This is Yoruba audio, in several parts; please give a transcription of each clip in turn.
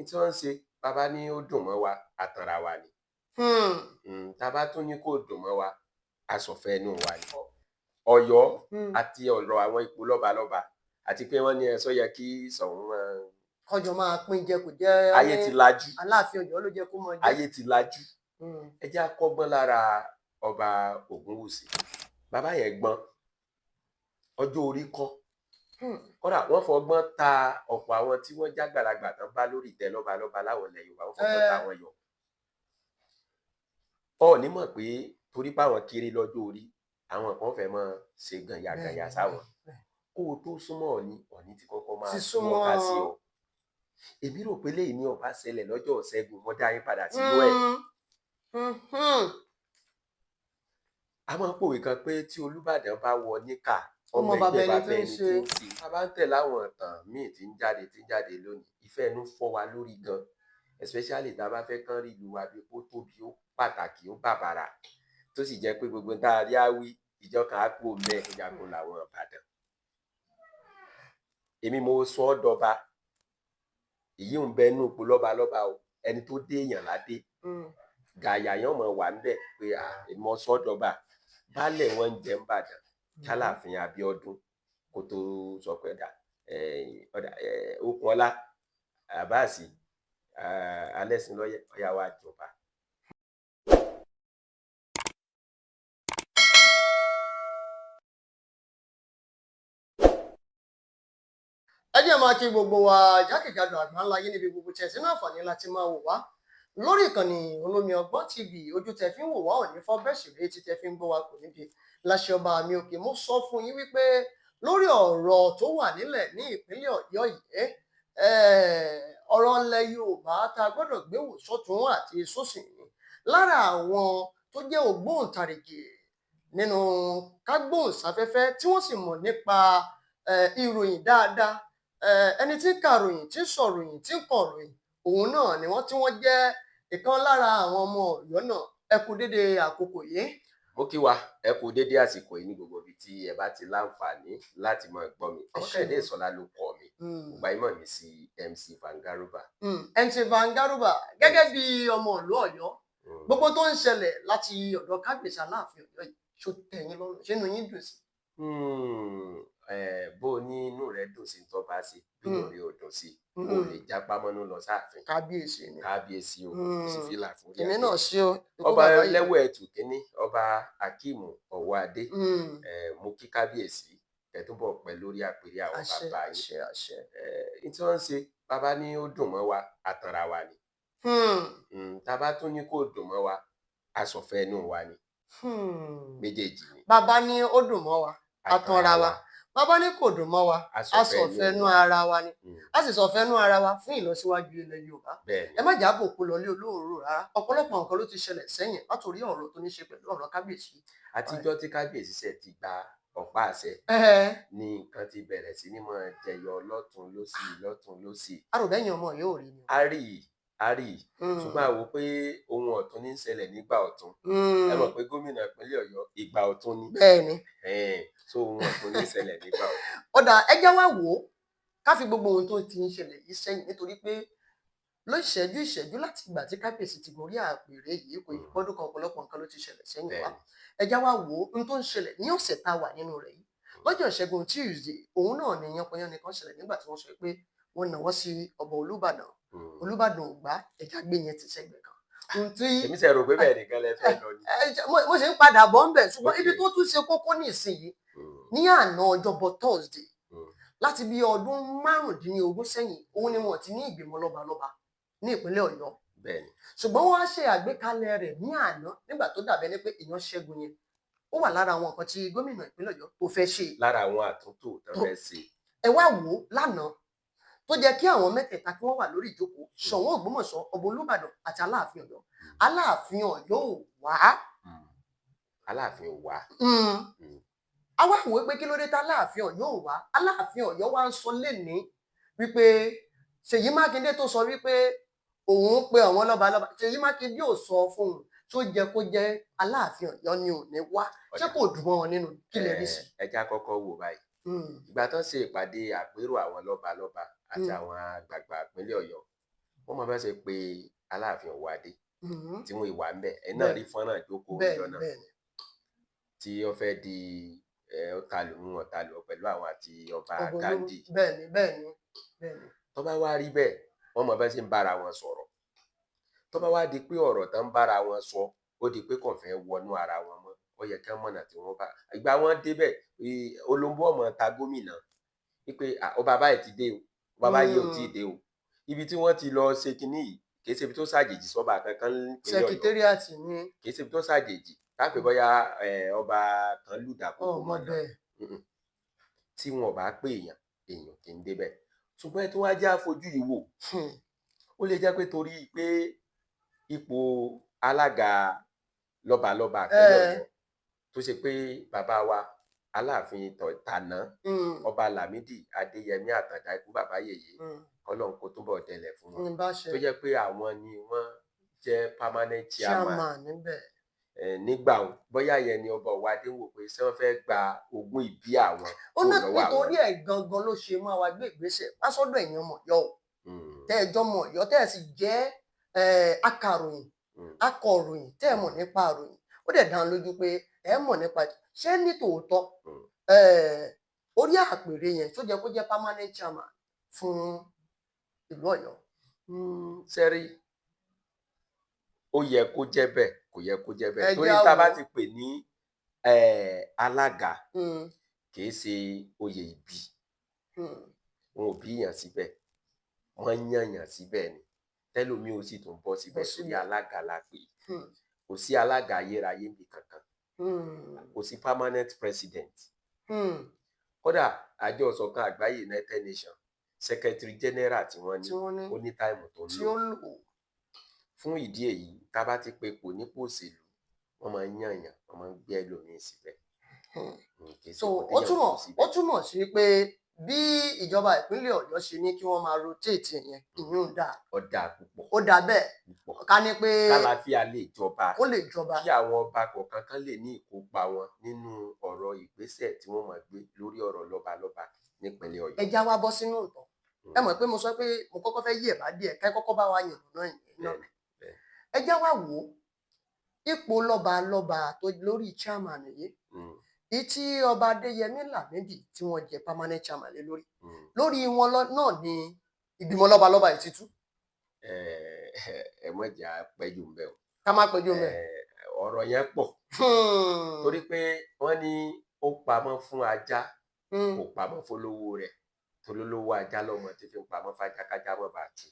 Tí wọ́n ń ṣe, bàbá ní ó dùn mọ́ wa, àtànra wa ni. Tá a bá tún ní kó dùn mọ́ wa, aṣọ̀fẹ́ inú wa ni. Ọ̀yọ́ àti ọ̀rọ̀ àwọn ipò lọ́balọ́ba àti pé wọ́n ní ẹ sọ yẹ kí Ṣọ̀ún máa kọjọ máa pín jẹ, kò jẹ́. Ayé ti lajú. Aláàfin Ọ̀yọ́ ló jẹ́ kó mọ jẹ. Ayé ti lajú. Ẹ jẹ́ á kọ́gbọ́n lára ọba Ògúnwùsì. Bàbá yẹn gbọ́n, ọjọ́ orí kọ́. Kódà wọ́n fọgbọ́n ta ọ̀pọ̀ àwọn tí wọ́n jágbàlagbà tán bá lórí ìtẹ́ lọ́balọ́ba láwọn ilẹ̀ Yorùbá, wọ́n fọgbọ́n ta wọn yọ. Ọọ̀ni mọ̀ pé torí páwọn kéré lọ́jọ́ orí, àwọn kan fẹ́ máa ṣe gànyàgànyà sáwọn. Kó o tó súnmọ́ Ọọ̀ni, Ọọ̀ni ti kọ́kọ́ máa Ti súnmọ́ ká sí súnmọ́. ọ. Èmi rò pé léyìí ní ọba ṣẹlẹ̀ lọ́jọ́ Ìṣẹ́gun, mo dá yín padà sínú ẹ̀. A máa ń pòwe kan pé tí Olúbàdàn bá wọ níkà, ọmọ ọmọ bàbá ẹgbẹ́ ẹni bàbá tó ń ẹni ṣe. tí ń ṣe. A bá ń tẹ̀lé àwọn ìtàn míì tí ń jáde lónìí, ìfẹ́ inú fọ́ wa lórí gan, especially tá a bá fẹ́ kán rí ìlú wa bí ó tóbi, ó pàtàkì, ó bàbàrà, tó sì jẹ́ pé gbogbo tá a rí á wí ìjọ kan á kú mẹ́ jagun làwọn Ìbàdàn. Èmi mo sọ ọ́ dọba, èyí ń bẹ nínú ipò lọ́balọ́ba o, ẹni tó dé èèyàn ládé. Gàyà yẹn mọ̀ wà ńbẹ̀ pé à èmi mo sọ ọ́ dọba. Baálẹ̀ wọn ń jẹ́ ńbàdàn kálàfin Abíọ́dún kó tó sọ pé ọ̀dà ọ̀dà Okunola Abbas Alẹ́sìnlọ́yẹ̀ ọ̀yà wa jọba. Ẹ jẹ́ máa kí gbogbo wa jákèjádò àgbáńlá yé níbi gbogbo tẹ̀ sínú àǹfààní láti máa wò wá lórí ìkànnì Olómi Ọgbọ́n TV. Ojú tẹ fi ń wò wá ò ní fọ́, bẹ́ẹ̀ sì rí etí tẹ fi ń gbọ́ wa kò níbi láṣẹ ọba mi òkè. Mo sọ fún yín wípé lórí ọ̀rọ̀ tó wà nílẹ̀ ní ìpínlẹ̀ Ọ̀yọ́ yìí, ọ̀rọ̀ ilẹ̀ Yorùbá tá a gbọ́dọ̀ gbé wò sọ́tún àti sósì ni. Lára àwọn tó jẹ́ ògbóǹtarìgì nínú kágbóhùnsáfẹ́fẹ́ tí wọ́n sì mọ̀ nípa ìròyìn dáadáa, ẹni tí ń kàròyìn, tí ń sọ̀ròyìn, tí ń kọ̀ròyìn, òun náà ni wọ́n, tí wọ́n jẹ́ ìkan lára àwọn ọmọ Ọ̀yọ́ náà. Ẹ kú dédé àkókò yìí. Mo kí wa, ẹ kú dédé àsìkò yìí ní gbogbo ibi tí ẹ bá ti láǹfààní láti máa gbọ́ mi. Ẹ ṣeun. Ọmọkẹ́hìndé Ìsọ̀lá ló kọ mi, gbogbo ayé mọ̀ mí sí MC Van Garuba. MC Van Garuba, gẹ́gẹ́ bí ọmọ ìlú Ọ̀yọ́, gbogbo tó ń ṣẹlẹ̀ láti ọ̀dọ̀ kábíyèsí Aláàfin Ọ̀yọ́ yìí, ṣó tẹ́ yín lọ́rùn? Ṣé inú yín dùn sí? Bó o ní inú rẹ dùn sí tó bá sí, bí inú rẹ ò dùn sí, o lè jápá mọ́nú lọ sáàfin. Kábíyèsí ni. Kábíyèsí o, kò sí fìlà fún Èmi rí náà adé. ṣe o. Ikú Ọba bàbá yìí. Lẹ́wọ̀ Ẹ̀tù kínní, Ọba Akeem Ọwọ́adé, mo kí kábíyèsí, ẹ túbọ̀ pẹ́ lórí àpèrè àwọn Àṣẹ. bàbá yín. Àṣẹ, àṣẹ. N tí wọ́n ń ṣe, bàbá ní ó dùn mọ́ wa, àtànra wa ni. Tá a bá tún ní kó dùn mọ́ wa, aṣọ̀fẹ́ inú wa ni. Méjèèjì ni. Bàbá ní ó dùn mọ́ wa, àtànra wa. Bàbá ní kò dùn mọ́ wa, aṣọ̀fẹ́ aṣọ̀fẹ́nú ara wa ni. A sì sọ̀fẹ́nú ara wa fún ìlọsíwájú ilẹ̀ Yorùbá. Bẹ́ẹ̀ni. Ẹ má jà bòkú lọlé olóòrò rárá. Ọ̀pọ̀lọpọ̀ nǹkan ló ti ṣẹlẹ̀ sẹ́yìn látòrí ọ̀rọ̀ tó ní ṣe pẹ̀lú ọ̀rọ̀ kábíyèsí. Àtijọ́ tí kábíyèsí ṣe ti gba ọ̀pá àṣẹ ni nǹkan ti bẹ̀rẹ̀ sí ní máa jẹyọ lọ́tún lósì, lọ́tún lósì. Aròbẹ́yìn ọmọ yóò rí ni. A rí i, a rí i, ṣùgbọ́n a wò pé ohun ọ̀tun ní ń ṣẹlẹ̀ nígbà ọ̀tun. Ẹ mọ̀ pé gómìnà ìpínlẹ̀ Ọ̀yọ́ ìgbà ọ̀tun ni. Bẹ́ẹ̀ni. So ohun ọ̀tun ní ń ṣẹlẹ̀ nígbà ọ̀tun. Ọ̀dà, ẹ jẹ́ wá wò ó, ká fi gbogbo ohun tó ti ń ṣẹlẹ̀ yìí sẹ́yìn, nítorí pé lóṣẹ́jú ìṣẹ́jú láti ìgbà tí kábíyèsí ti gorí àpèrè yìí kò yí pọ́dún kan, ọ̀pọ̀lọpọ̀ nǹkan ló ti ṣẹlẹ̀ sẹ́yìn wá. Ẹ jẹ́ wá wò ó, ohun tó ń ṣẹlẹ̀ ní ọ̀sẹ̀ tá a wà nínú rẹ̀ yìí, lọ́jọ́ Ìṣẹ́gun Tuesday, òun náà ni yánpọnyánni kan ṣẹlẹ̀ nígbà tí wọ́n sọ pé wọ́n náwó sí ọba Olúbàdàn. Olúbàdàn ò gbà. Ẹ̀já gbé yẹn ti sẹ́gbẹ̀ẹ́ kan. Ohun tí Èmi ṣe rò pé bẹ́ẹ̀ nìkan lẹ fẹ́ lọ ni. Mo ṣe ń padà bọ̀ ńbẹ̀, ṣùgbọ́n ibi Okay. tó tún ṣe kókó ní ìsinyìí, ní àná ọjọ́bọ̀ Thursday, láti bí ọdún 15 sẹ́yìn, òun ni wọ́n ti ní ìgbìmọ̀ lọ́balọ́ba ní ìpínlẹ̀ Ọ̀yọ́. Ṣùgbọ́n wọ́n á ṣe àgbékalẹ̀ rẹ̀ ní àná nígbà tó dàbẹ́ ní pé èèyàn ṣẹ́gun yẹn, ó wà lára àwọn nǹkan tí gómìnà ìpínlẹ̀ Ọ̀yọ́ tó fẹ́ ṣe. Lára àwọn àtúntò tó fẹ́ ṣe. Ẹ wá wò ó, lánàá tó jẹ́ kí àwọn mẹ́tẹ̀ẹ̀ta kí wọ́n wà lórí ìjókòó, Ṣọ̀ún Ògbómọ̀ṣọ́, ọba Olúbàdàn àti Aláàfin Ọ̀yọ́, Aláàfin Ọ̀yọ́ ò wá. Aláàfin ò wá. A wá wò ó pé kí ló dé tá Aláàfin Ọ̀yọ́ ò wá. Aláàfin Ọ̀yọ́ wá ń sọ lénìí wípé Ṣèyí Mákindé tó sọ wípé òun pe àwọn lọ́balọ́ba, Ṣèyí Mákindé ò sọ fóun tó jẹ kó jẹ Aláàfin Ọ̀yọ́ ni ò ní wá. Ṣé kò dùn mọ́ wọn nínú? Kí lè rí sí? Ẹ já kọ́kọ́ wò báyìí. Ìgbà tán ṣe ìpàdé àpérò àwọn lọ́balọ́ba àti àwọn àgbààgbà ìpínlẹ̀ Ọ̀yọ́, Wọ́n máa fẹ́ ṣe pé Aláàfin Ọ̀wọ́adé tí wọ́n ìwà ń bẹ̀ ẹ̀ náà rí fọ́nrán ìjókòó ìjọ náà tí ó fẹ́ di ọ̀tàlù ń ọ̀tàlù pẹ̀lú àwọn àti ọba Ghandi. Bẹ́ẹ̀ni bẹ́ẹ̀ni bẹ́ẹ̀ni. Tó bá wá rí bẹ́ẹ̀, wọ́n mọ bá ṣe ń bára wọn sọ̀rọ̀. Tó bá wá di pé ọ̀rọ̀ tán ń bára wọn sọ, ó di pé kò fẹ́ wọnú ara wọn mọ́, ó yẹ kí wọ́n mọ̀nà tí wọ́n bá ìgbà wọn débẹ̀. Olóńgbò ọmọ ta gómìnà wípé ọba báyìí ti dé o, ọba báyìí ò tí ì dé o. Ibi tí wọ́n ti lọ ṣe kinní yìí kì í ṣe ibi tó ṣàjèjì sọ́ba kankan nípínlẹ̀ Ọ̀yọ́. Sẹkítẹ́rìàtì ni. Kì í ṣe ibi tó ṣàjèjì táàpẹ bóyá ọba kan lùdà kókó ọmọ bẹ́ẹ̀. Tí wọn ò bá pè èèyàn, èèyàn kì í débẹ̀. Ṣùgbọ́n ẹ tó wá jẹ́ àfojú yìí wò, ó lè jẹ́ pé torí pé ipò alága lọ́balọ́ba ìpínlẹ̀ Ọ̀yọ́ tó ṣe pé bàbá wa Aláàfin tàná, ọba Lámídì Adéyẹmí Àtàndá, ikú bàbá yèyé, Ọlọ́run kó túbọ̀ dẹlẹ̀ fún wọn, tó jẹ́ pé àwọn ni wọ́n jẹ́ permanent chairman níbẹ̀ nígbà wọn, bóyá yẹn ni ọba Ọ̀wọ́adé wò pé ṣé wọ́n fẹ́ gba ogún ìbí àwọn ó ní nítorí ẹ̀ gangan ló ṣe máa wá gbé ìgbésẹ̀ wá sọ́dọ̀ ẹ̀yin ọmọ Ọ̀yọ́ o, tẹ́ ẹ jọmọ Ọ̀yọ́, tẹ́ ẹ sì jẹ́ akàròyìn, akọ̀ròyìn, tẹ́ ẹ mọ̀ nípa àròyìn, ó dẹ̀ dá lójú pé ẹ mọ̀ nípa ṣé ní tòótọ́ orí àpèrè yẹn tó jẹ́ kó jẹ́ permanent chairman fún ìlú Ọ̀yọ́. Sẹ́rí, ó yẹ kó jẹ́ bẹ́ẹ̀, kò yẹ kó jẹ́ bẹ́ẹ̀, torí tá a bá ti pè ní alága, kì í ṣe oyè ìbí. Wọn ò bí yàn síbẹ̀, wọ́n yàn yàn síbẹ̀ ni. Tẹ́lómi ò sì tún bọ́ síbẹ̀ sórí alága la pè. Kò sí alága ayérayé níbi kankan, kò sí permanent president. Kódà àjọ ìṣọ̀kan àgbáyé, United Nations, secretary general tí wọ́n ní, ó ní time tó ń lò. Fún ìdí èyí, tá a bá ti pe kò nípò òṣèlú, wọ́n máa ń yàn yàn, wọ́n máa ń gbé ẹlòmíín síbẹ̀. So ó túmọ̀ sí pé bí ìjọba ìpínlẹ̀ Ọ̀yọ́ ṣe ní kí wọ́n máa rotate yẹn, ìyún dáa. Ó dáa púpọ̀. Ó dáa bẹ́ẹ̀, ká ní pé kálàáfíà lè jọba, kó lè jọba, kí àwọn ọba kọ̀ọ̀kan kan lè ní ìkópa wọn nínú ọ̀rọ̀ ìgbésẹ̀ tí wọ́n máa gbé lórí ọ̀rọ̀ lọ́balọ́ba nípínlẹ̀ Ọ̀yọ́. Ẹ já wa bọ́ sínú ìtàn. Ẹ mọ̀ pé mo sọ pé mo kọ́kọ́ fẹ́ yí ẹ̀ bá díẹ̀ kẹ́ kọ́kọ́ bá wa yàn náà yẹn náà. Ẹ já wa wò ó, ipò lọ́balọ́ba tó lórí chairman yìí, ìtí ọba Adéyẹmí Lámídì tí wọ́n jẹ permanent chairman lé lórí, lórí wọn náà ni ìgbìmọ̀ lọ́balọ́ba yìí ti tú. Ẹ mọ̀ jà pẹ́jù ń bẹ̀ o. Ká má pẹ́jù ń bẹ̀. Ọ̀rọ̀ yẹn pọ̀, torí pé wọ́n ní ó pamọ́ fún ajá, kò pamọ́ fólówó rẹ̀, tolólówó ajá lọ́mọ tí fi ń pamọ́ fájákájá mọ́ bá tù.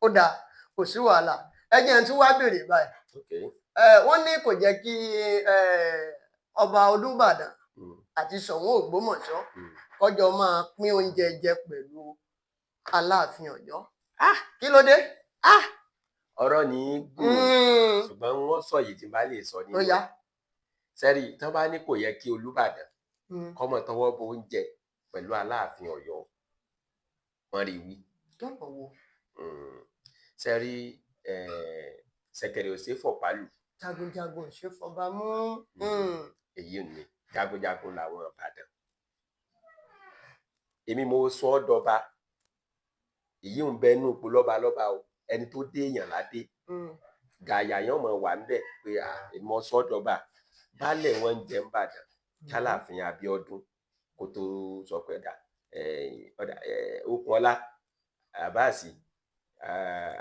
Ó dáa, kò sí wàhálà. Ẹ jẹ́ n tún wá béèrè báyìí. Wọ́n ní kò jẹ́ kí ọba Olúbàdàn àti Ṣọ̀ún Ògbómọ̀ṣọ́ kọjọ máa pín oúnjẹ jẹ pẹ̀lú Aláàfin Ọ̀yọ́. Kí ló dé? Ọ̀rọ̀ ní gùn, ṣùgbọ́n wọ́n sọ yìí tí n bá lè sọ nínú ẹ̀. Sẹ́rí, tí wọ́n bá ní kò yẹ kí Olúbàdàn kó máa tọwọ́ bọ oúnjẹ pẹ̀lú Aláàfin Ọ̀yọ́, wọ́n rí wí. Lọ́nà wo? Sẹ́rí, ṣẹ̀kẹ̀rẹ̀ ò ṣeé fọ̀pá lù. Jagunjagun ò ṣeé fọba mú. Èyí ò ní jagunjagun làwọn Ìbàdàn. Èmi mo sọ ọ́ dọba. Èyí ń bẹ nínú ipò lọ́balọ́ba o, ẹni tó dé èèyàn ládé, gàyà yẹn mọ̀ wà ńbẹ̀ pé èmi mo sọ ọ́ dọba. Baálẹ̀ wọn ń jẹ n'Ìbàdàn kálàfin Abíọ́dún kó tó sọ pé ọ̀dà ọ̀dà Okunola Abbas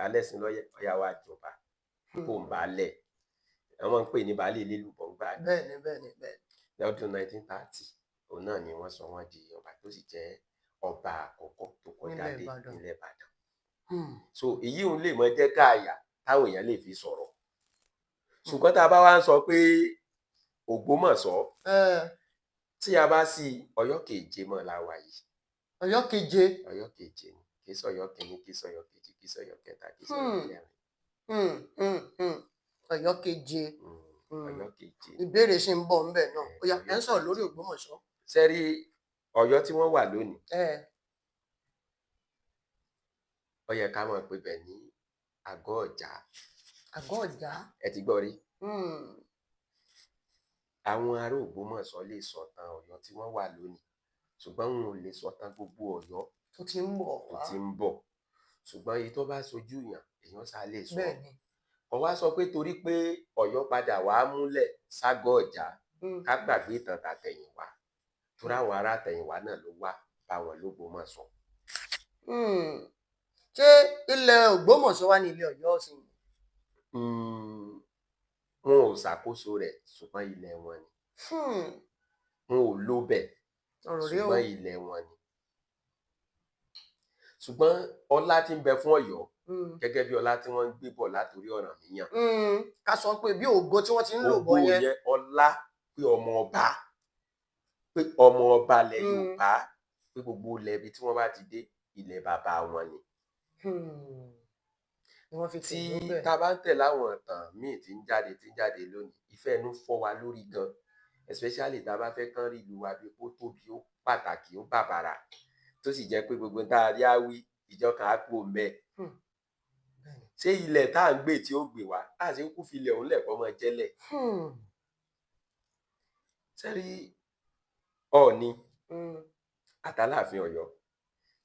Alẹ́sìnlọ́yẹ̀, ọ̀yà wa jọba kó ń baálẹ̀. Wọ́n máa ń pè ní baálé Elélùbọ́ ńgbà ní. bẹ́ẹ̀ni bẹ́ẹ̀ni bẹ́ẹ̀ni. Lọ́dún 1930, òun náà ni wọ́n sọ wọ́n di ọba, tó sì jẹ́ ọba àkọ́kọ́ tó kọjá Nílẹ̀ dé Ìbàdàn. nílẹ̀ Ìbàdàn. So èyí òun lè mọ jẹ́ káàyà táwọn èèyàn lè fi sọ̀rọ̀, ṣùgbọ́n tá a bá wá ń sọ pé Ògbómọ̀ṣọ́, tí a bá sí Ọ̀yọ́ keje mọ́ la wà yìí. Ọ̀yọ́ keje. Ọ̀yọ́ keje ni, kì í sọ̀yọ́ kìíní, kì í sọ̀yọ́ kejì, kì í sọ̀yọ́ kẹta, kì í sọ̀yọ́ kẹrin. Ọ̀yọ́ keje. Ọ̀yọ́ keje. Ìbéèrè ṣì ń bọ̀ ńbẹ̀ náà. Ó yá, ẹ ń sọ̀rọ̀ lórí Ògbómọ̀ṣọ́. Sẹ́rí Ọ̀yọ́ tí wọ́n wà lónìí, ó yẹ ká mọ̀ pé bẹ̀ ní Àgọ́ Ọ̀já. Àgọ́ Ọ̀já. Ẹ ti gbọ́ rí? Àwọn ará Ògbómọ̀ṣọ́ lè sọ̀tàn Ọ̀yọ́ tí wọ́n wà lónìí, ṣùgbọ́n wọn ò lè sọ̀tàn gbogbo Ọ̀yọ́. Tó ti ń bọ̀ tó wá. ti ń bọ̀. Ṣùgbọ́n èyí tó bá sojú yàn, èèyàn ṣá lè sọ. Bẹ́ẹ̀ ni. Kò wá sọ pé torí pé Ọ̀yọ́ padà wàá múlẹ̀ ságọ́ ọ̀já, ká gbàgbé ìtàn tàtẹ̀yìnwá, torí àwọn ará àtẹ̀yìnwá náà ló wá bá wọn l'Ógbómọ̀ṣọ́. Ṣé ilẹ̀ Ògbómọ̀ṣọ́ wà ní ilẹ̀ Ọ̀yọ́ sí ni? Wọn ò ṣàkóso rẹ̀, ṣùgbọ́n ilẹ̀ wọn ni. Wọn ò lóbẹ̀, Ọ̀rọ̀ rèé o. ṣùgbọ́n ilẹ̀ wọn ni. Ṣùgbọ́n ọlá tí ń bẹ fún Ọ̀yọ́, gẹ́gẹ́ bí ọlá tí wọ́n ń gbé bọ̀ látòrí Ọ̀rànmíyàn. Ká sọ pé bí ògo tí wọ́n ti ń lò Ògo bọ̀ yẹn. yẹn, ọlá pé ọmọ ọba, pé ọmọ ọba ilẹ̀ Yorùbá, pé gbogbo ilẹ̀ ibi tí wọ́n bá ti dé, ilẹ̀ bàbá wọn ni. Ni wọ́n fi Tí tẹ̀dó bẹ̀. tá a bá ń tẹ̀lé àwọn ìtàn míì tí ń jáde lónìí, ìfẹ́ inú fọ́ wa lórí gan, especially tá a bá fẹ́ kán rí ìlú wa bí ó tóbi, ó pàtàkì, ó bàbàrà, tó sì jẹ́ pé gbogbo tá a rí á wí ìjọ kan á kú òun bẹ́ẹ̀. Bẹ́ẹ̀ni. Ṣé ilẹ̀ tá à ń gbé tí ó gbè wá á ṣe kú fi ilẹ̀ òun lẹ̀ kọ́ mọ́ jẹ́lẹ̀? Sẹ́rí Ọọ̀ni àtàláàfin Ọ̀yọ́,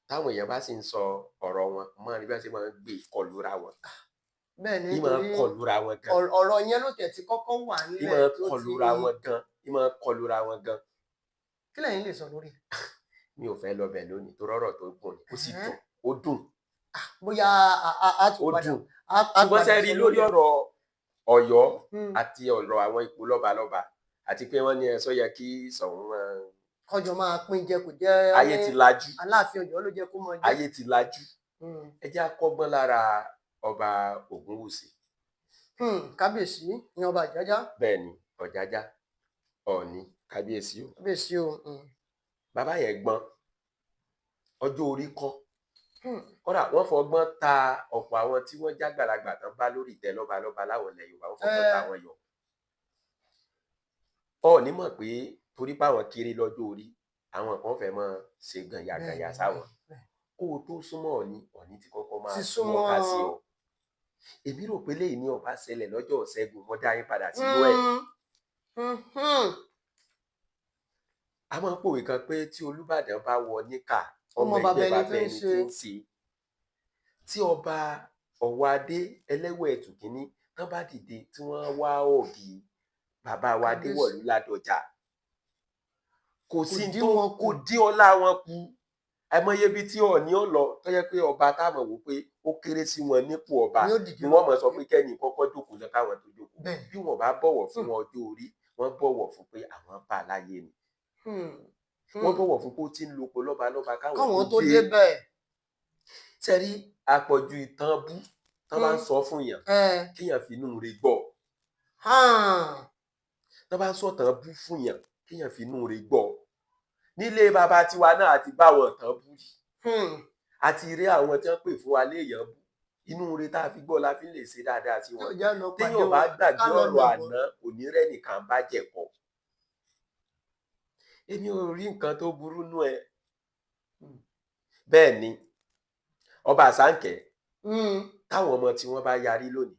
táwọn èèyàn bá sì ń sọ ọ̀rọ̀ wọn, mọ́ ní bí wọ́n ṣe máa ń gbé kọlura wọn. Bẹ́ẹ̀ ni. Í máa ń Nítorí kọlura wọn gan. ọ̀rọ̀ yẹn ló tẹ̀ tí kọ́kọ́ wà Í nílẹ̀ máa ń tó ti kọlura wọn gan, í máa ń kọlura wọn gan. Kí lẹ̀yin lè sọ lórí ẹ̀? Mi ò fẹ́ lọ bẹ̀ lónìí torí ọ̀rọ̀ tó gùn ni, ó sì dùn, ó dùn. Bóyá a tún Ó padà dùn. á Ṣùgbọ́n padà sẹ́rí sọ lórí ẹ̀. ọ̀rọ̀ Ọ̀yọ́ àti ọ̀rọ̀ àwọn ipò lọ́balọ́ba, àti pé wọ́n ní ẹ sọ yẹ kí Ṣọ̀ún máa Kọjọ máa pín jẹ, kò jẹ́ Ayé ti lajú. Aláàfin Ọ̀yọ́ ló jẹ́ kó mọ jẹ́. Ayé ti lajú. Ẹ jẹ́ á kọ́gbọ́n lára ọba Ògúnwùsì. Kábíyèsí ní ọba Ìjájá. Bẹ́ẹ̀ ni, Ọ̀jájá, Ọọ̀ni, kábíyèsí o. Kábíyèsí o. Bàbá yẹn gbọ́n, ọjọ́ orí kọ́. Kódà wọ́n fọgbọ́n ta ọ̀pọ̀ àwọn tí wọ́n jágbàlagbà tán bá lórí ìtẹ́ lọ́balọ́ba láwọn ilẹ̀ Yorùbá, wọ́n fọgbọ́n ta wọn yọ. Ọọ̀ni mọ̀ pé torí páwọn kéré lọ́jọ́ orí, àwọn kan fẹ́ máa ṣe gànyàgànyà sáwọn. Kó o tó súnmọ́ Ọọ̀ni, Ọọ̀ni ti kọ́kọ́ máa Ti súnmọ́ ká sí súnmọ́. ọ. Èmi rò pé léyìí ní ọba ṣẹlẹ̀ lọ́jọ́ Ìṣẹ́gun, mo dá yín padà sínú ẹ̀. A máa ń pòwe kan pé tí Olúbàdàn bá wọ níkà, Ọmọ ọmọ bàbá ẹgbẹ́ ẹni bàbá tó ń ẹni ṣe. tí ń ṣe. Tí ọba Ọ̀wọ́adé Ẹlẹ́wẹ̀ Ẹ̀tù kínní tán bá dìde tí wọ́n wá ògì bàbá wa Kábíyèsí. Adéwọ̀lú Ládọjà, kò sí dín tó wọn kò kù. dín ọlá wọn kù. Àìmọye ibi tí Ọọ̀ni ó lọ tó jẹ́ pé ọba táwọn wò pé ó kéré sí wọn nípò ọba Ni ó dìde ni wọ́n mọ̀ sọ pé kẹ́ni kọ́kọ́ jókòó lọ káwọn tó jókòó. Bí wọn bá bọ̀wọ̀ fún ọjọ́ orí, wọ́n bọ̀wọ̀ fún pé àwọn bá a láyé ni. Wọ́n bọ̀wọ̀ fún pé ó ti ń lopò lọ́balọ́ba Káwọn káwọn tó débẹ̀. Sẹ́rí àpọ̀jù ìtàn bú tán bá ń sọ fún yàn, kéèyàn fi inú rẹ̀ gbọ́. Tán bá ń sọ̀tàn bú fún yàn, kéèyàn fi inú rẹ̀ gbọ́. Nílé bàbá tiwa náà àti báwọn ìtàn bú rí. Àti rí àwọn tí wọ́n pè fún wa léèyàn bú. Inú rẹ̀ tá a fi gbọ́ la fi lè ṣe dáadáa sí wọn. Yóò já lọ pàdé Téèyàn bá wọn. gbàgbé Ká lọ ọ̀rọ̀ nà wọ́n. àná, kò ní rẹ́nìkan bá jẹ̀kọ. Èmi ò rí nǹkan tó burú nú ẹ. Bẹ́ẹ̀ ni ọba Àsáǹkẹ́, táwọn ọmọ tí wọ́n bá yarí lónìí,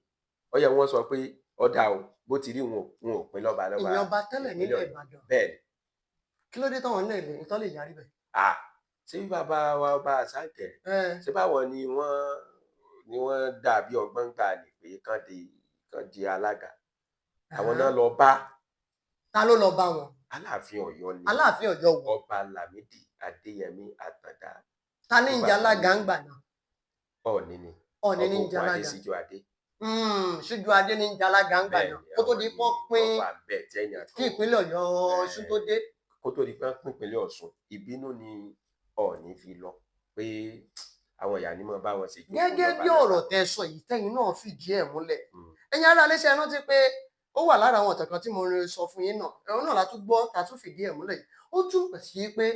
ó yẹ wọ́n sọ pé ọ̀dà o, bó ti rí wọn, wọn ò pín lọ́ba lọ́ba Ìyẹn ọba tẹ́lẹ̀ ìpínlẹ̀ nílẹ̀ Ọ̀yọ́. Ìbàdàn. Bẹ́ẹ̀ ni. Kí ló dé táwọn náà lè tán lè yarí bẹ̀? À, ṣé bí bàbá wa ọba Àsáǹkẹ́, ṣé báwọn ni wọ́n dàbí ọgbọ́n gbà ní pé kán di alága. Àwọn náà lọ bá Ta ló lọ bá wọn? Aláàfin Ọ̀yọ́ ni. Aláàfin Ọ̀yọ́ wò? Ọba Lámídì Adéyẹmí Àtàndá. Ta ní ń jẹ alága ń gbà náà? Ọọ̀ni ni. Ọọ̀ni ní ń Ọba jẹ Ògùn alága. Adésíjú Adé. Síjú Adé ní ń jẹ alága ń gbà Bẹ́ẹ̀ náà ni, kó tó àwọn di ni pọ́n pín wọ́n wà bẹ́ẹ̀ tẹ́yìn kí ìpínlẹ̀ Ọ̀yọ́ Ọ̀ṣun tó dé. Kó tó di pé wọ́n pín ìpínlẹ̀ Ọ̀ṣun, ìbínú ni Ọọ̀ni fi lọ pé àwọn ìyá ni mọ̀ bá wọn ṣe jókòó Gẹ́gẹ́ bí lọ́balọ́ba. ọ̀rọ̀ tẹ́ sọ yìí, tẹ́yin náà fìdí ẹ̀ múlẹ̀. Ẹ̀yin ará iléeṣẹ́, rántí pé ó wà lára àwọn ọ̀tàn kan tí mo sọ fún yín náà, ẹ̀rọ náà la tún gbọ́ ta tún fìdí ẹ̀ múlẹ̀ yìí. Ó túmọ̀ sí pé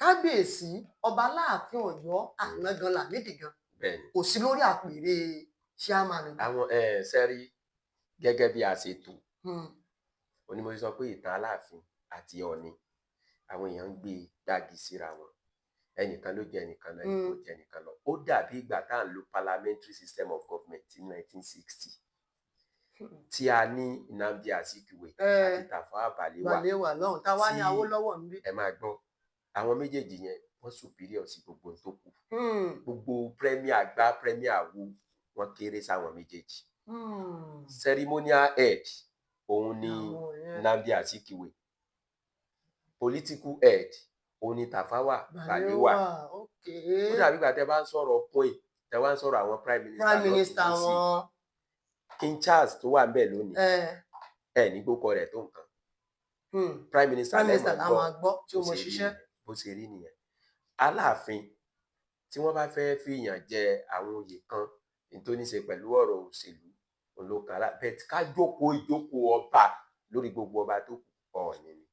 kábíyèsí ọba Aláàfin Ọ̀yọ́ àná gan Lámídì gan Bẹ́ẹ̀ ni. kò sí lórí àpèrè chairman. Àwọn sẹ́rí gẹ́gẹ́ bí a ṣe tò onímọ̀ sọ pé ìtàn Aláàfin àti Ọọ̀ni, àwọn èèyàn ń gbé gbági síra wọn, ẹnìkan ló jẹ ẹnìkan lọ, ẹnìkan ló jẹ ẹnìkan lọ. Ó dàbí ìgbà tá à ń lo parliamentary system of government ní 1960 tí a ní Nnamdi Azikiwe àti Tafawa Balewa. Balewa lọ́hùn, táwa ní Tí Awólọ́wọ̀ ń bí. Ẹ máa gbọ́, àwọn méjèèjì yẹn, Wọ́n superior sí gbogbo ohun tó kù. Gbogbo premier gbá, premier wo, wọ́n kéré sáwọn méjèèjì. Ceremonial head òun ni Àwọn yẹn. Nnamdi Azikiwe. Political head òun ni Tafawa Balewa. Balewa, ok. Ó dàbí ìgbà tẹ́ bá ń sọ̀rọ̀ queen, tẹ́ wá ń sọ̀rọ̀ àwọn prime minister Prime minister lọ́tùn lósì. wọn. King Charles tó wà ńbẹ̀ lónìí, ẹ ní gbókọ rẹ̀ tó nǹkan. Prime minister Prime minister lẹ́mọ̀ la gbọ́. máa gbọ́ tí ó Bó mọ ṣe rí ṣiṣẹ́. nìyẹn, bó ṣe rí nìyẹn. Aláàfin, tí wọ́n bá fẹ́ fìyàn jẹ àwọn oyè kan ní tó ní ṣe pẹ̀lú ọ̀rọ̀ òṣèlú, òun ló kàn á bẹ́ẹ̀. Ká jókòó ìjókòó ọba lórí gbogbo ọba tó kù, Ọọ̀ni ni.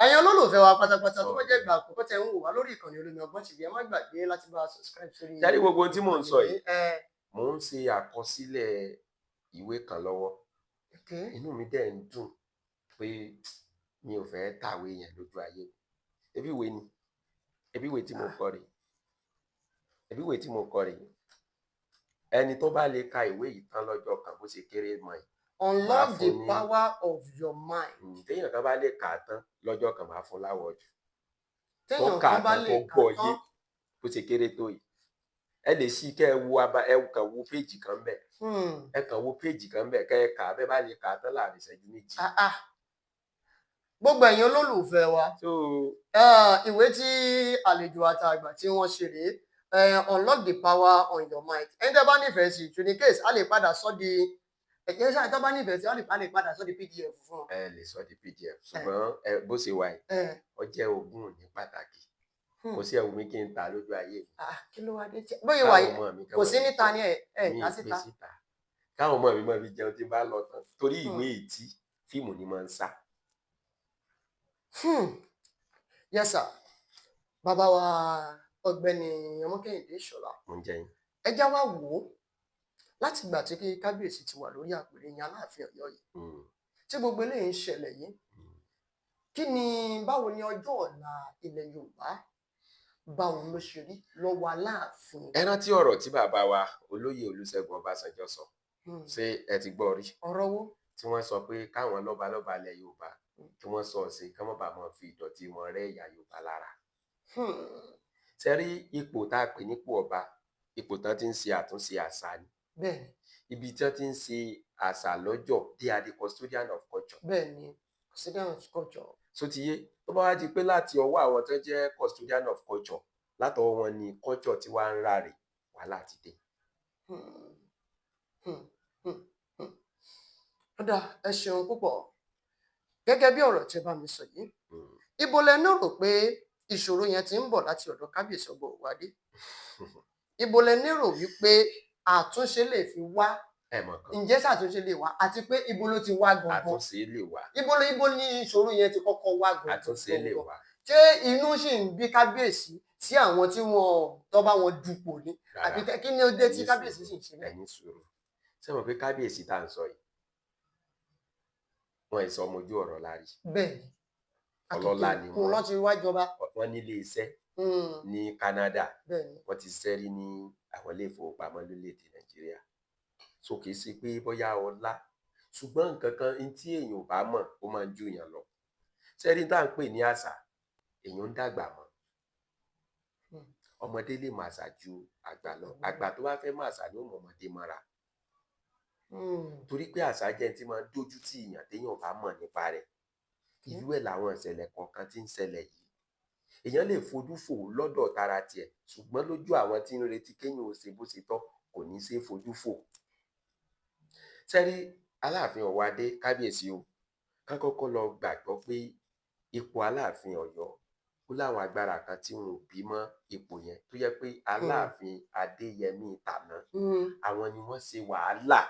Ẹ̀yin olólùfẹ́ wa pátápátá, tó bá jẹ́ ìgbà àkọ́kọ́ tẹ́ ń wò wá lórí ìkànnì Olómi Ọgbọ́n TV, ẹ má gbàgbé láti bá a subscribe sórí Ṣé rí gbogbo ohun tí mò ń sọ yìí, ẹ mò ń ṣe àkọsílẹ̀ ìwé kan lọ́wọ́. Inú mi dẹ̀ ń dùn pé mi ò fẹ́ tàwé yẹn lójú ayé mi. Ebi ìwé ni, ebi ìwé tí mo kọ rèé, ebi ìwé tí mo kọ rèé. Ẹni tó bá lè ka ìwé yìí tán lọ́jọ́ kan, bó ṣe kéré mọ́ yìí, Unlock Màá the fún ní- power of your mind. Téèyàn kan bá lè kà á tán lọ́jọ́ kan, máa fún l'award. Tó Téèyàn kà á kan bá tán, lè tó kà gbọ́ yé, tán. Bó ṣe kéré tó yìí, ẹ lè ṣí kẹ́ ẹ wo aba, ẹ kàn wo péjì kan bẹ̀. Ẹ kàn wo péjì kan bẹ̀, kẹ́ ẹ kà á. Bẹ́ẹ̀ bá lè kà á tán láàrin ìṣẹ́jú 2. Ah, ah. Gbogbo ẹ̀yin olólùfẹ́ wa, So ìwé tí àlejò àtàgbà tí wọ́n ṣe rèé, Unlock the power on your mind. Ẹni tẹ́ bá nífẹ̀ẹ́ sí, to in case a lè padà sọ di ẹ̀yẹ́ ṣáà, tẹ́ bá nífẹ̀ẹ́ sí, a lè padà sọ di PDF fún wọn. Ẹ lè sọ di PDF, ṣùgbọ́n ẹ bó ṣe wà yìí, ó jẹ́ ogún ní pàtàkì. Kò sí ẹ̀wù mi kí n ta lójú ayé mi. Ah, kí ló wá dé tí bóyá wà Káwọn yìí ọmọ mi kán kò máa sí fi níta jẹun. ni ẹ ẹ Mi ta ì gbé síta? Síta, káwọn ọmọ mi máa fi jẹun tí n bá lọ tán, torí ìwé ìtí fíìmù ni máa ń sá. Yes sir. Bàbá wa, Ọ̀gbẹ́ni Ọmọkẹ́hìndé Ìṣọ̀lá, Mo ń jẹ yín. ẹ já wá wò ó, láti ìgbà tí kábíyèsí ti wà lórí àpèrè yẹn, Aláàfin Ọ̀yọ́ yìí, tí gbogbo eléyìí ń ṣẹlẹ̀ yìí, kí ni, báwo ni ọjọ́ ọ̀la ilẹ̀ Yorùbá, báwo ló ṣe rí lọ́wọ́ Aláàfin? Ẹ rántí ọ̀rọ̀ tí bàbá wa olóyè Olúṣẹ́gun Ọbásanjọ́ sọ? Ṣé ẹ ti gbọ́ rí? Ọ̀rọ̀ wo? Tí wọ́n sọ pé káwọn lọ́balọ́ba ilẹ̀ Yorùbá kí wọ́n sọ sí kí wọ́n bá máa fi ìdọ̀tí wọn rẹ́ ẹ̀yà Yorùbá lára. Ṣe rí ipò tá a pè nípò ọba, ipò tán ti ń ṣe àtúnṣe àṣà ni. Ibi tí wọ́n ti ń ṣe àṣà lọ́jọ́, they are the custodian of culture. Bẹ́ẹ̀ni, custodian of culture. So ti yé, tó bá wá di pé láti ọwọ́ àwọn tó jẹ́ custodian of culture, látọwọ́ wọn ni culture tí wàá ń ráre, wàhálà ti dé. Ó dáa, ẹ ṣeun púpọ̀. Gẹ́gẹ́ bí ọ̀rọ̀ tí ẹ bá mi sọ yìí, ibo lẹ náà rò pé ìṣòro yẹn ti ń bọ̀ láti ọ̀dọ̀ kábíyèsí Ọba Òwádé? Ibo lẹ nérò wípé àtúnṣe lè fi wá? Ẹ mọ̀ kan. Ǹjẹ́ ṣàtúnṣe lè wá, àti pé ibo ló ti wá gangan? Àtúnṣe lè wà. Ibo ni ìṣòro yẹn ti kọ́kọ́ wá gangan? Àtúnṣe lè wà. Ṣé inú sì ń bí kábíyèsí sí àwọn tí wọn tọ́ bá wọn dupò ni, àbí Rárá. kí ni ó dé tí Ẹ̀yin kábíyèsí sùúrù, sì ń ṣe bẹ́ẹ̀? Ẹ̀yin sùúrù. Ṣé mọ̀ pé kábíyèsí tá à ń sọ yìí, wọn ì sọ ọmọ ojú ọ̀rọ̀ lárí. Bẹ́ẹ̀ ni. Ọlọ́lá ni kùn wọ́n. Lọ́ ti wá jọba. Wọ́n nílé iṣẹ́ ní Canada. Bẹ́ẹ̀ ni. Wọ́n ti ṣiṣẹ́ rí ní àwọn ilé ìfowópamọ́ lórílẹ̀‐èdè Nàìjíríà, so kì í ṣe pé bóyá ọlá, ṣùgbọ́n nǹkan kan ní tí èèyàn ò bá mọ̀, ó máa ń ju èèyàn lọ. Sẹ́rí tá à ń pè ní àṣà, èèyàn ń dàgbà mọ́. Ọmọdé lè mọ àṣà ju àgbà lọ. Àgbà tó bá fẹ́ mọ àṣà ni ó mọ ọmọdé mọ́ra, torí pé àṣà jẹ́ ẹni tí máa ń dójú tì èèyàn téèyàn ò bá mọ̀ nípa rẹ̀. Irú ẹ̀ làwọn ìṣẹ̀lẹ̀ kọ̀ọ̀kan tí ń ṣẹlẹ̀ yìí, èèyàn lè fojú fò lọ́dọ̀ tara tiẹ̀, ṣùgbọ́n lójú àwọn tí ń retí kéèyàn ó ṣe bó ṣe tọ́, kò ní í ṣe é fojú fò. Sẹ́rí Aláàfin Ọ̀wọ́adé, kábíyèsí o, kán kọ́kọ́ lọ gbàgbọ́ pé ipò Aláàfin Ọ̀yọ́, ó láwọn agbára kan tí wọn ò bí mọ́ ipò yẹn, tó jẹ́ pé Aláàfin Adéyẹmí tàná, àwọn ni wọ́n ṣe wàhálà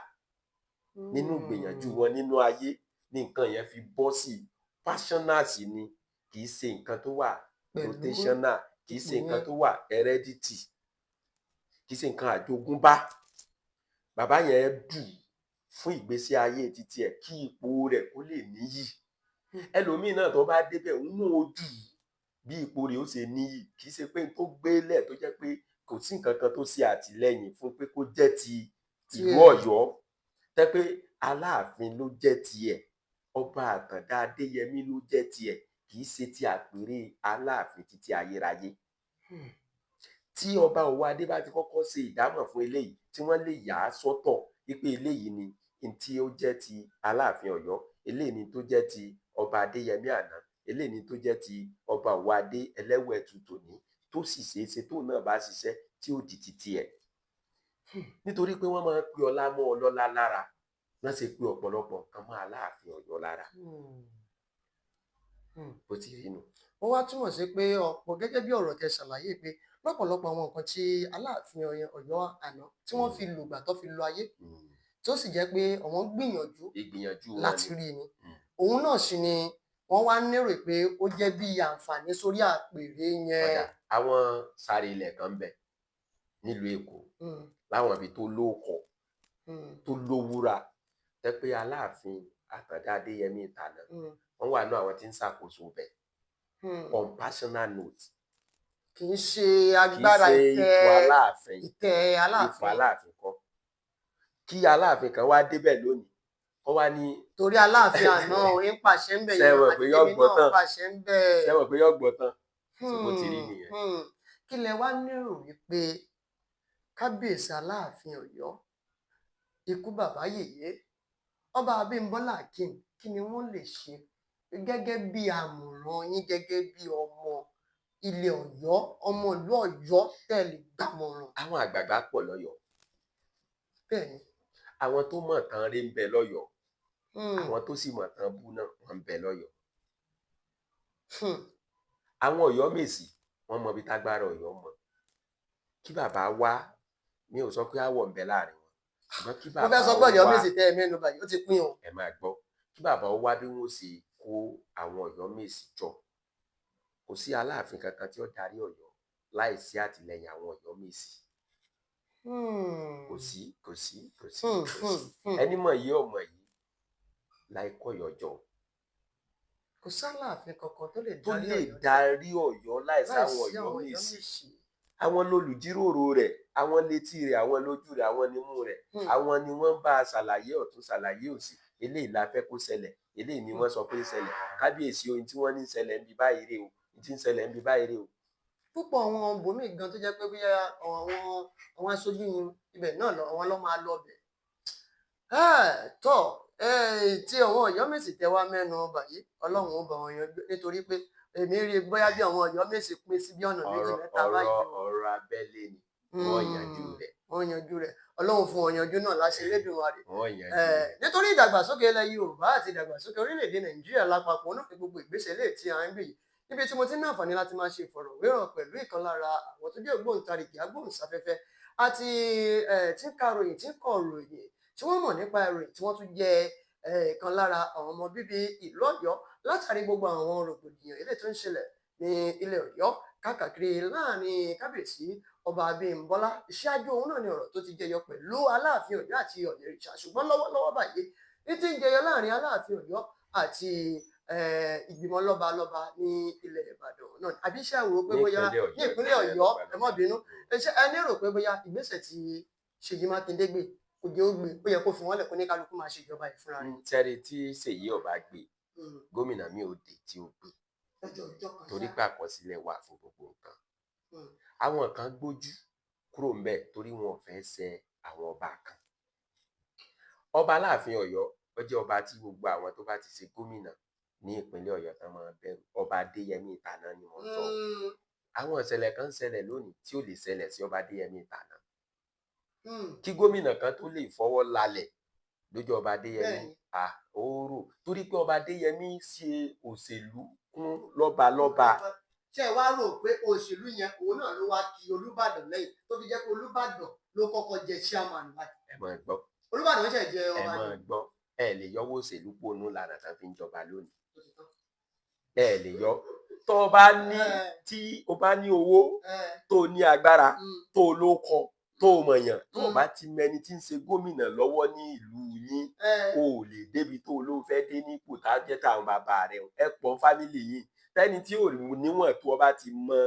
nínú ìgbìyànjú wọn nínú ayé ní nǹkan yẹn fi bọ́ sí i. Personal sì ni, kì í ṣe nǹkan tó wà Pẹ̀lú rotational, kì í ṣe ipò nǹkan yẹn. tó wà heredity, kì í ṣe nǹkan àjogúnbá. Bàbá yẹn dù fún ìgbésí ayé títí ẹ̀ kí ipò rẹ̀ kó lè níyì. Ẹlòmíín náà tó bá débẹ̀, òun náà ó dù bí ipò rẹ̀ ó ṣe níyì. Kì í ṣe pé n tó gbélẹ̀ tó jẹ́ pé kò sí nǹkan kan tó ṣe àtìlẹ́yìn fún pé kó jẹ́ ti ìlú Tiẹ̀. Ọ̀yọ́, tẹ́ pé Aláàfin ló jẹ́ tiẹ̀, Ọba Àtàndá Adéyẹmí ló jẹ́ tiẹ̀. Kì í ṣe ti àpèrè Aláàfin títí ayérayé. Tí ọba Ọwọ́adé bá ti kọ́kọ́ ṣe ìdámọ̀ fún eléyìí, tí wọ́n lè yà á sọ́tọ̀ wípé eléyìí ni n tí ó jẹ́ ti Aláàfin Ọ̀yọ́, eléyìí ni tó jẹ́ ti ọba Adéyẹmí àná, eléyìí ni tó jẹ́ ti ọba Ọwọ́adé Ẹlẹ́wẹ̀ẹ́tù tòní, tó sì ṣeé ṣe tóun náà bá ṣiṣẹ́ tí ó di titi ẹ̀. Nítorí pé wọ́n máa ń pe ọlá mọ́ ọlọ́lá lára, wọ́n ṣe pé ọ̀pọ̀lọpọ̀ nǹkan mọ́ Aláàfin Ọ̀yọ́ lára. Bó ti rí nu. Ó wá túmọ̀ sí pé ọ̀pọ̀, gẹ́gẹ́ bí ọ̀rọ̀ tẹ ṣàlàyé, pé lọ́pọ̀lọpọ̀ àwọn nǹkan tí Aláàfin Ọ̀yọ́ àná tí wọ́n fi lògbà tó fi lo ayé, tó sì jẹ́ pé àwọn gbìyànjú Ìgbìyànjú wọn láti ni. rí ni, òun òun náà sì ni wọ́n wá nérò pé ó jẹ́ bí àǹfààní sórí àpèrè yẹn. Ọ̀dà àwọn sáré ilẹ̀ kan ń bẹ nílùú Èkó, láwọn ibi tó lóòkọ̀, tó lówúra, tẹ́ pé Aláàfin Àtàndá Adéyẹmí ìtànà, wọ́n wà ní àwọn tí ń ṣàkóso bẹ̀ on personal note. Kì í ṣe Kì í agbára ṣe ìtẹ́ ipò Aláàfin. Ìtẹ́ Ipò Aláàfin. Aláàfin kọ́. Kí Aláàfin kan wá débẹ̀ lónìí, kó wá ní Torí Aláàfin àná ò ń pàṣẹ ń bẹ̀ Ṣé yẹn, mọ̀ pé yóò àti tèmi gbọ́ náà tán? pàṣẹ ń bẹ̀. Ṣé mọ̀ pé yóò gbọ́ tán? So bó ti rí nìyẹn. Kí lẹ wá nérò wípé kábíyèsí Aláàfin Ọ̀yọ́, ikú bàbá yèyé, ọba Abímbọ́lá Akeem, kí ni wọ́n lè ṣe gẹ́gẹ́ bí àmọ̀ràn yín, gẹ́gẹ́ bí ọmọ ilẹ̀ Ọ̀yọ́, ọmọ ìlú Ọ̀yọ́ tẹ́ ẹ lè gbàmọ̀ràn? Àwọn àgbààgbà pọ̀ lọ́yọ̀ọ́. Bẹ́ẹ̀ ni. Àwọn tó mọ̀ tán rí ń bẹ lọ́yọ̀ọ́. Àwọn tó sì mọ̀ tán bú náà, wọ́n ń bẹ lọ́yọ̀ọ́. Àwọn Ọ̀yọ́mèsì, wọ́n mọ ibi tágbára Ọ̀yọ́ mọ. Kí bàbá wá, mi ò sọ pé áwọ̀ ń bẹ láàrin wọn, ṣùgbọ́n kí Mo bàbá fẹ́ sọ pé wá Ọ̀yọ́mèsì tẹ́ ẹ mẹ́nu báyìí, ó ti pín o. Ẹ máa gbọ́, kí bàbá ó wá bí wọ́n ṣe kó àwọn Ọ̀yọ́mèsì jọ. Kò sí Aláàfin kankan tí ó darí Ọ̀yọ́ láì sí àtìlẹ́yìn àwọn Ọ̀yọ́mèsì. Kò sí, kò sí, kò sí, kò sí. Ẹni mọ̀ yìí, ọmọ yìí láì kọ̀yọ̀ jọ. Kò sáláàfin kankan tó lè Tó darí lè Ọ̀yọ́ darí Ọ̀yọ́ láì láì sáwọn sí àwọn Ọ̀yọ́mèsì. Ọ̀yọ́mèsì. Àwọn lolùjíròrò rẹ̀, àwọn létí rẹ̀, àwọn lójú rẹ̀, àwọn nímú rẹ̀. Àwọn ni wọ́n bá a ṣàlàyé ọ̀tún, ṣàlàyé òsì: eléyìí la fẹ́ kó ṣẹlẹ̀, eléyìí ni wọ́n sọ pé ń ṣẹlẹ̀, kábíyèsí, ohun tí wọ́n ní ń ṣẹlẹ̀ ń bi báyìí rè o, ohun tí ń ṣẹlẹ̀ ń bi báyìí rè o. Púpọ̀ àwọn bòmíì gan tó jẹ́ pé bóyá àwọn aṣojú ibẹ̀ náà lọ, àwọn ló máa lọ bẹ̀. Tọ́ tí àwọn Ọ̀yọ́mèsì tẹ wá mẹ́nu báyìí, Ọlọ́run ó bá wọn yanjú, nítorí pé èmi rí i bóyá bí àwọn Ọ̀yọ́mèsì pín sí bí ọ̀nà méjì ọ̀rọ̀ mẹ́ta báyìí ọ̀rọ̀ o. Ọ̀rọ̀ abẹ́lé ni, wọ́n yanjú rẹ̀. Wọ́n yanjú rẹ̀, Ọlọ́run fún wọn yanjú náà láṣẹ Elédùmarè. Wọ́n yanjú rẹ̀. Nítorí ìdàgbàsókè ilẹ̀ Yorùbá àti ìdàgbàsókè orílẹ̀-èdè Nàìjíríà lápapọ̀ náà ní gbogbo ìgbésẹ̀ lè tí à ń gbé yìí, níbi tí mo ti ní àǹfààní láti máa ṣe ìfọ̀rọ̀wérọ̀ pẹ̀lú ìkan lára àwọn tó jẹ́ ògbóǹtarìgì agbóhùnsáfẹ́fẹ́ àti tí ń ka ròyìn, tí ń kọ ròyìn, tí wọ́n mọ̀ nípa ìròyìn, tí wọ́n tún jẹ́ ìkan lára àwọn ọmọ bíbí ìlú Ọ̀yọ́, látàrí gbogbo àwọn rògbòdìyàn eléyìí tó ń ṣẹlẹ̀ ní ilẹ̀ Ọ̀yọ́ káàkiri láàrin kábíyèsí ọba Abímbọ́lá. Ṣáájú òun náà ni ọ̀rọ̀ tó ti jẹyọ pẹ̀lú Aláàfin Ọ̀yọ́ àti Ọ̀nìrìṣà, ṣùgbọ́n lọ́wọ́lọ́wọ́ báyìí ní ti ń jẹyọ láàrin Aláàfin Ọ̀yọ́ àti ìgbìmọ̀ lọ́balọ́ba ní ilẹ̀ Ìbàdàn náà. Àbí ṣé ẹ rò pé bóyá Ní ní ìpínlẹ̀ Ọ̀yọ́, ẹ má bínú, ṣé ẹ lérò pé bóyá ìgbésẹ̀ tí Ṣèyí Mákindé gbé kò jẹ́ ó gbé, ó yẹ kó fi wọ́n lẹ̀, kó ní kálukú máa ṣe ìjọba ẹ̀ fúnra rẹ̀? Sẹ́rí, tí Ṣèyí ọba gbé, gómìnà mi ò dé tí ó gbé. Ọjọ́ ọjọ́ kan Torí ṣá. pé àkọsílẹ̀ wà fún gbogbo nǹkan. Àwọn kan gbójú kúrò ńbẹ̀ torí wọn ò fẹ́ ṣẹ àwọn ọba kan. Ọba Aláàfin Ọ̀yọ́, ó jẹ́ ọba tí gbogbo àwọn tó bá ti ṣe gómìnà ní ìpínlẹ̀ Ọ̀yọ́ tán máa bẹ̀rù. Ọba Adéyẹmí ìtànà ni wọ́n sọ. Àwọn ìṣẹ̀lẹ̀ kan ń ṣẹlẹ̀ lónìí tí ò lè ṣẹlẹ̀ sí ọba Adéyẹmí ìtànà. Kí gómìnà kan tó lè fọwọ́ lalẹ̀ lójú ọba Adéyẹmí, à ó rò, torí pé ọba Adéyẹmí ṣe òṣèlú kún lọ́balọ́ba. Ṣé ẹ wá rò pé òṣèlú yẹn, òun náà ló wá kí Olúbàdàn lẹ́yìn, tó fi jẹ́ pé Olúbàdàn ló kọ́kọ́ jẹ chairman báyìí? Ẹ máa gbọ́. Olúbàdàn ṣẹ̀ jẹ Ẹ ọba máa ni. gbọ́, ẹ lè yọwọ́ òṣèlú pònú lànà tán fi ń jọba lónìí. Tó ti tán. Ẹ lè yọ. Tó o bá ní tí o bá ní owó, tó o ní agbára, tó o lóko, tó o mọ̀yàn, tó o bá ti mẹni tí ń ṣe gómìnà lọ́wọ́ ní ìlú yín, o ò lè débi tó o ló fẹ́ dé nípò tá a jẹ́ táwọn bàbá rẹ o. Ẹ pọ̀ family yín, tẹ́ni tí ò níwọ̀n tó o bá ti mọ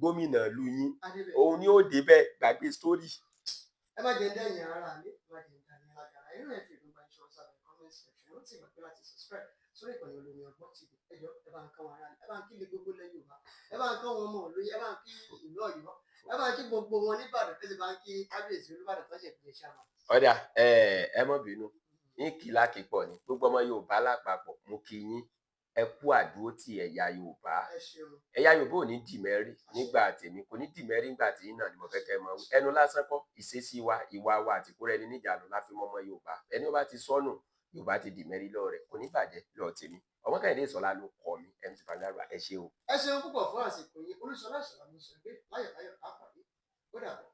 gómìnà ìlú yín, Adébẹ̀. òun ni ó débẹ̀. Gbàgbé sórí. Ẹ má jẹ́ ń dẹ́yìn ara mi, ẹ má jẹ́ ń dání lágara inú ẹ̀. Fi ìlú bá ń ṣe sábẹ́ comment section, ó ti gbàgbé láti subscribe. Sórí ìkànnì Olómi Ọgbọ́n TV, ẹ jọ̀ọ́, ẹ bá ń kán wọn ará, ẹ bá ń kí ilé gbogbo ilẹ̀ Yorùbá, ẹ bá ń kán wọn ọmọ òlóye, ẹ bá ń kí ìlú Ọ̀yọ́, ẹ bá ń kí gbogbo wọn nìbàdàn, ẹ sì bá ń kí kábíyèsí Olúbàdàn tó ṣe fi ṣe àmà. Ọ̀dà, ẹ má bínú, ní kí lákìpọ̀ ni gbogbo ọmọ Yorùbá lápapọ̀, mo kí yín, ẹ kú àdúró ti ẹ̀yà Yorùbá. Ẹ ṣeun. Ẹ̀yà Yorùbá ò ní dì mẹ́rí nígbà tèmi, kò ní dì mẹ́rí nígbà tí yín náà ni mo fẹ́ kẹ́ ẹ mọ̀. Ẹnu lásán kọ́, ìṣesí wa, ìwà wa àti kóra ẹni níjànú la fi mọ́ ọmọ Yorùbá. Ẹni ó bá ti sọnù, Yorùbá ti dì mẹ́rí lọ́ọ̀ rẹ̀, kò ní bàjẹ́ lọ́ọ̀ tèmi. Ọmọ Kẹ́hìndé Ìsọ̀lá ló kọ́ mi, MC Vanguard. Ẹ ṣé o. Ẹ ṣeun púpọ̀ fún àsìkò yìí. Olúṣọlá Ìṣọ̀lá ló sọ pé láyọ̀láyọ̀ á pàdé, ó dàbọ̀.